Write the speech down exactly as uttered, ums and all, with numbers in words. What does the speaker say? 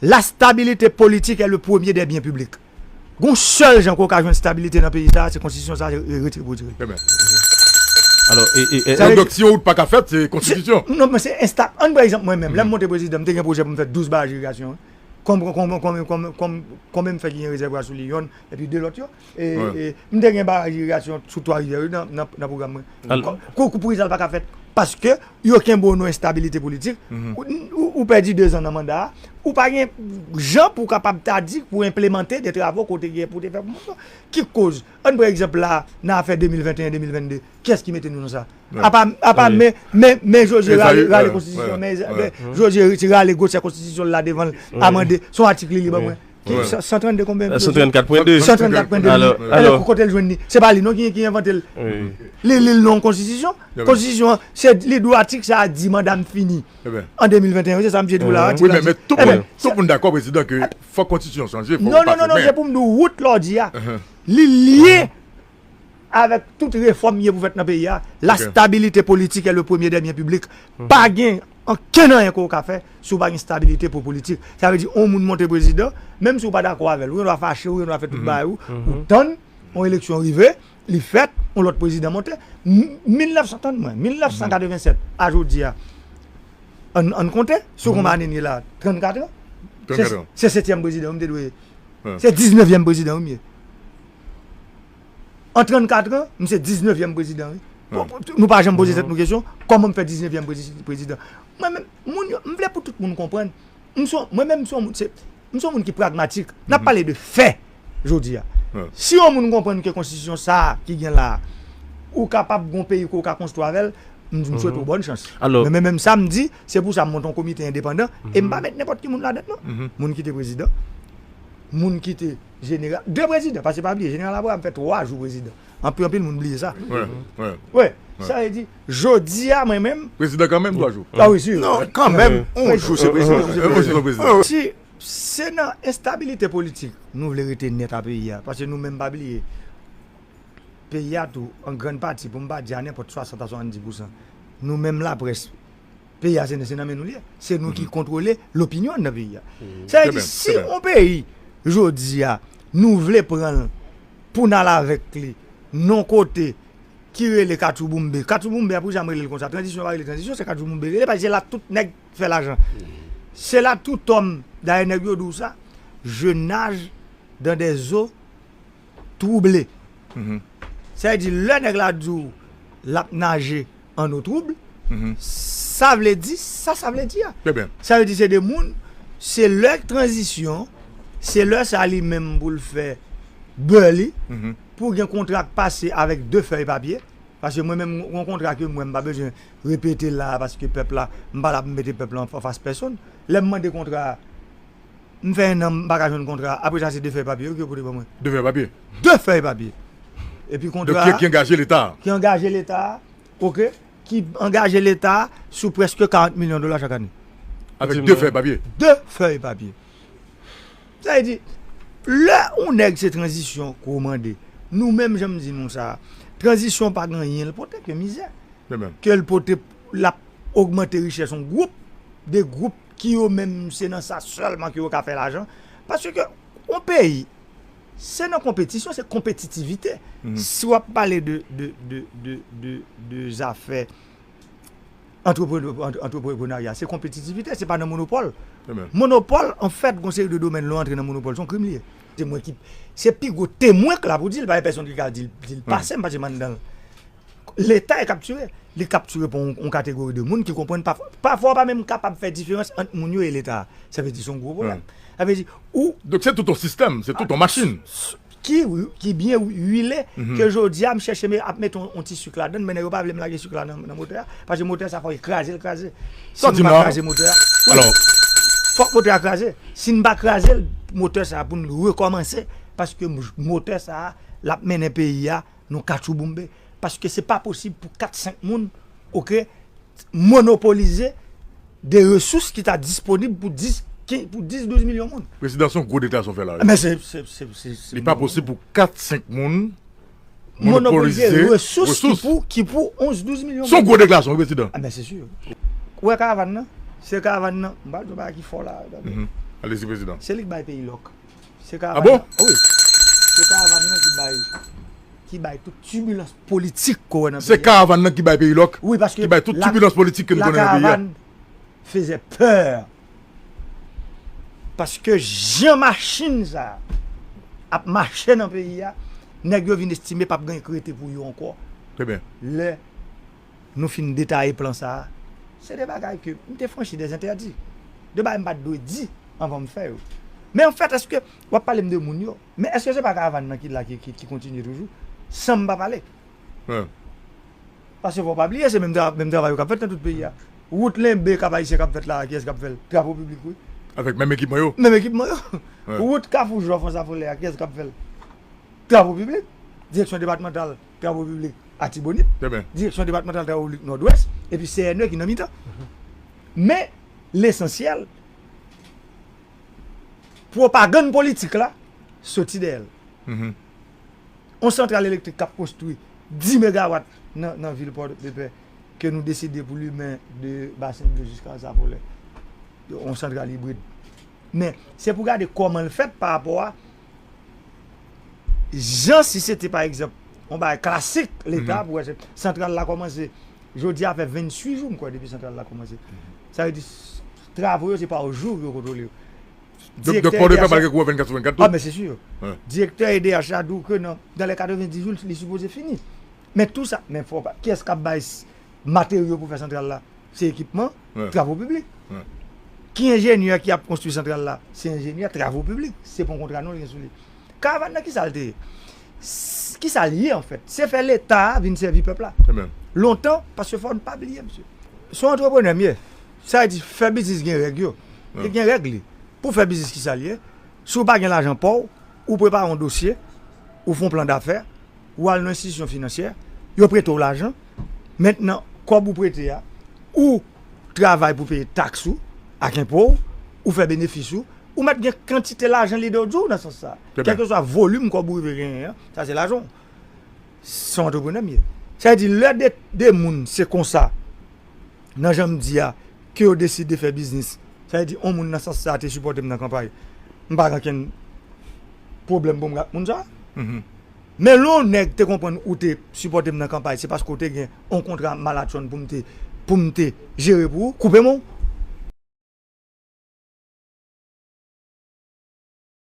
La stabilité politique est le premier des biens publics. Gon sèl jan ke w ka jwenn stabilite nan peyi sa, se konstitisyon sa retire pou retire. Alò, e, e, e, donk, donk, si yon wout pa ka fèt, se konstitisyon. Non, men se ensta. Ann pran egzanp mwen menm. Lè m monte prezidan, m te gen pwojè pou m fè douz baraj irigasyon. Konbyen, konbyen, konbyen, konbyen, konbyen, konbyen m fè ki gen rezèvwa sou li, yonn, epi de lòt yo. E, e, m te gen baraj irigasyon sou twa rivyè yo nan, nan, nan pwogram mwen. Kou, kou, poukisa l pa ka fèt? Paske yo kenbe w nan enstabilite politik. Ou, ou, ou pèdi dezan nan manda a. Ou pa gen jan pou w kapab ta di pou w enplemante de travo ke w te gen pou w te fè pou moun yo. Ki koz? Ann pran egzanp la, nan afè de mil venteyen, de mil vennde. Kiyès ki mete nou nan sa? Apa, apa men, men, men Jozye rale, rale konstitisyon, men, men Jozye ti rale gwosè konstitisyon la devan l, amande, se yon atik li li ban mwen. Ki, san, san trannde konbyen? San trannkat pwen de. San trannkat pwen de. Alò, alò. Kote l jwenn li? Se pa li non ki, ki envante l. Li, li l nan yon konstitisyon. Konstitisyon an, se li dwe atik sa a di manda m fini. An de mil venteyen, se sa misye di w la. Wi, men, men tout moun, tout moun dakò, prezidan, ke fòk konstitisyon chanje, fòk ou pase men. Non, non, non, non, se pou m di w wout lè w di a. Li lye avèk tout refòm ki gen pou fèt nan peyi a, la stabilité politique est le premier des biens publics. Pa gen ankenn anyen ke w ka fè si w pa gen stabilite pou politik. Sa vle di, yon moun monte prezidan, menm si w pa dakò avè l, ou gen dwa fache, ou gen dwa fè tout bagay ou, ou tann, yon eleksyon rive, li fèt, yon lòt prezidan monte. Mil nèf san, tann mwen, mil nèf san katrevennsèt a jodi a, ann, ann konte, si w konn ane n ye la, trannkat an. Se, se setyèm prezidan m te dwe ye. Se diznèvyèm prezidan wi m ye. An trannkat an, m se diznèvyèm prezidan wi. Bon, nou pa janm poze tèt nou kesyon, kòman m fè diznèvyèm prezi-, prezidan? Mwen menm, moun yo, m vle pou tout moun konprann. M se, mwen menm, m se yon moun, se, m se yon moun ki pragmatik. N ap pale de fè jodi a. Si yon moun konprann ke konstitisyon sa a ki gen la a, ou kapab gen yon peyi ke w ka konstwi avè l, m, m swete w bòn chans. Men, men menm sa m di, se pou sa m monte yon komite endepandan, e m pa met nenpòt ki moun ladan l non. Moun ki te prezidan, moun ki te jeneral, de prezidan, paske pa bliye, jeneral Abraham fè twa jou prezidan. Anpil, anpil moun bliye sa. Wi, sa vle di, jodi a, mwen menm. Prezidan kanmenm, twa jou. A wi, si. Non, kanmenm, yon jou se prezidan. Yon jou se prezidan. Si se nan enstabilite politik nou vle rete nèt a peyi a, paske nou menm pa bliye, peyi a tou, an grann pati, pou m pa di a nenpòt swasant a swasanndis pousan, nou menm laprès, peyi a se, se nan men nou li ye. Se nou ki kontwole lopinyon nan peyi a. Sa vle di, si yon peyi, jodi a, nou vle pran l pou n al avèk li, nan kote ki rele katchouboumbe. Katchouboumbe a, pou sa m rele l konsa, tranzisyon pa rele tranzisyon, se katchouboumbe rele, paske se la tout nèg fè lajan. Se la tout òm, dayè nèg yo di w sa, je nage dans des eaux troublées. Sa vle di, lè nèg la di w l ap naje an eau trouble, sa vle di, sa sa vle di a. Sa vle di, se de moun, se lè tranzisyon, se lè sa li menm pou l fè bè li, pou gen kontra k pase avèk de fèy papye, paske mwen menm, yon kontra ke mwen, m pa bezwen repete la, paske pèp la, m pa la pou m mete pèp la anfas pèsonn. Lè m mande kontra a, m fè en an, m pa ka jwenn kontra a. Apre sa, se de fèy papye wi ke yo pote ban mwen. De fèy papye? De fèy papye. Epi kontra a. Donk, ki, ki angaje Leta a? Ki angaje Leta a, oke, ki angaje Leta a sou prèske karant milyon dola chak ane. Avèk de fèy papye? De fèy papye. Sa vle di, lè yon nèg se tranzisyon ke w mande, nou menm, jan m di nou sa, tranzisyon pa gen anyen l pote ke mizè. Ke l pote, l ap ogmante richès yon gwoup, de gwoup ki yo menm se nan sa sèlman ke yo ka fè lajan. Paske yon peyi, se nan konpetisyon, se konpetitivite. Si w ap pale de, de, de, de, de, de zafè antrepre-, antre-, antreprenarya, se konpetitivite, se pa nan monopòl. Monopòl, anfèt, gon seri de domèn, lè w antre nan monopòl, se yon krim li ye. Se mwen ki, se pi gwo temwen k la pou di l, pa gen pèsonn ki ka di l, di l pase m, paske m anndan l. Leta e kaptire. Li kaptire pou yon, yon kategori de moun ki konprann pa, pafwa w pa menm kapab fè diferans ant moun yo e Leta. Sa vle di se yon gwo pwoblèm. Sa vle di, ou. Donk se tout yon sistèm, se tout yon machin. Ki, ki byen wile, ke jodi a m chèche me, ap mete yon, yon ti sik ladan l, men nèg yo pa vle m lage sik la nan, nan motè a, paske motè sa fò e kraze l kraze. Si nou pa kraze motè a, wi. Fòk motè a kraze. Si n pa kraze l, motè sa pou n rekòmanse, paske m-, motè sa l ap mennen peyi a nan katchouboumbe. Paske se pa posib pou kat senk moun, oke, monopolize de resous ki ta disponib pou dis, kenz, pou dis, douz milyon moun. Prezidan, se yon gwo deklarasyon w fè la wi. Men se, se, se, se, se. Li pa posib pou kat senk moun monopolize resous ki pou, ki pou onz, douz milyon moun. Se yon gwo deklarasyon wi, prezidan. A men se si. Ou wè karavàn nan? Se karavàn nan, m pral di yon bagay ki fò la, tande. Mhm. Allez-y, président. Se li k bay peyi lòk. Se Ah karavàn bon? nan. Wi. Se karavàn nan ki bay ki bay tout tibilans politik ke w wè nan Se peyi a. Karavàn nan ki bay peyi lòk. Wi, paske Ki bay tout la- tibilans politik ke n la konnen nan peyi a. Caravane faisait peur. Paske jan machin sa a ap mache nan peyi a, nèg yo vin estime p ap gen krete pou yo ankò. Trè byen. Lè nou fin detaye plan sa a, se de bagay ke m te franchi de entèdi. De bagay m pa t dwe di anvan m fè yo. Men anfèt, èske w ap pale m de moun yo? Men èske se pa karavàn nan ki la ki, ki, ki kontinye toujou? San m pa pale. Wi. Paske fò w pa bliye, se menm tra- menm travay yo k ap fèt nan tout peyi a. Wout Lenbe Kap Ayisyen k ap fèt la, kiyès k ap fè l? Trapo piblik, wi. Avèk menm ekipman yo. Menm ekipman yo. Wi. Wout Kafou Jòf Anse Affolay a, kiyès k ap fè l? Trapo piblik. Direksyon depatmantal trapo piblik Atibonit. Trè byen. Direksyon depatmantal trapo piblik Nòdwès. Epi C N E ki nan mitan. Men, lesansyèl, pwopagann politik la soti dèyè l. Mhm. Yon santral elektrik k ap konstwi dis megawat nan, nan vil Pòdepè ke nou deside pou limen de Basen Bleu jiska Anse Affolay. Yon santral ibrid. Men, se pou gade kòman l fèt pa rapò a jan si se te, pa egzanp, yon bagay klasik Leta pou wè se santral la kòmanse. Jodi a fè venntuit jou, m kwè, depi santral la kòmanse. Sa vle di, s- travo yo, se pa o jou yo kontwole yo. Donk, donk Pòdepè malgre kou vennkat sou vennkat Ah, tou. Men se si. Wi. Direktè E D H la di w ke nan, dans les katrevenndis jou, li sipoze fini. Men tou sa, men fò pa. Kiyès k ap bay s- materyo pou fè santral la? Se ekipman, Wi. Travo piblik. Wi. Ki enjenyè ki ap konstwi santral la? Se enjenyè Travo piblik. Se pa yon kontra non li gen sou li. Karavàn nan ki sa l te ye? S- Ki sa l ye anfèt? Se fè Leta a vin sèvi pèp la. Trè byen. Lontan, paske fò n pa bliye, mesye. Se yon antreprenè m ye. Sa vle di, fè biznis gen règ yo. Li gen règ li. Pou fè biznis ki sa l ye? Si w pa gen lajan pa w, ou prepare yon dosye, ou fè yon plan dafè, ou al nan enstitisyon finansyè, yo prete w lajan. Mentnan, kòb ou prete a, ou travay pou peye taks ou, ak enpo w, ou fè benefis ou, ou mèt gen kantite lajan lide w di w nan sans sa. Trè byen. Kèlkeswa volim kòb ou rive genyen an, sa se lajan w. Se yon antreprenè m ye. Sa vle di, lè de, de moun, se konsa, nan jan m di a, ke yo deside fè biznis. Sa vle di, yon moun nan sans sa te sipòte m nan kanpay. M pa gen okenn pwoblèm pou m ak moun sa. Mhm. Men lè yon nèg te konprann ou te sipòte m nan kanpay, se paske w te gen yon kontra malatchonn pou m te, pou m te jere pou ou, koupe men w.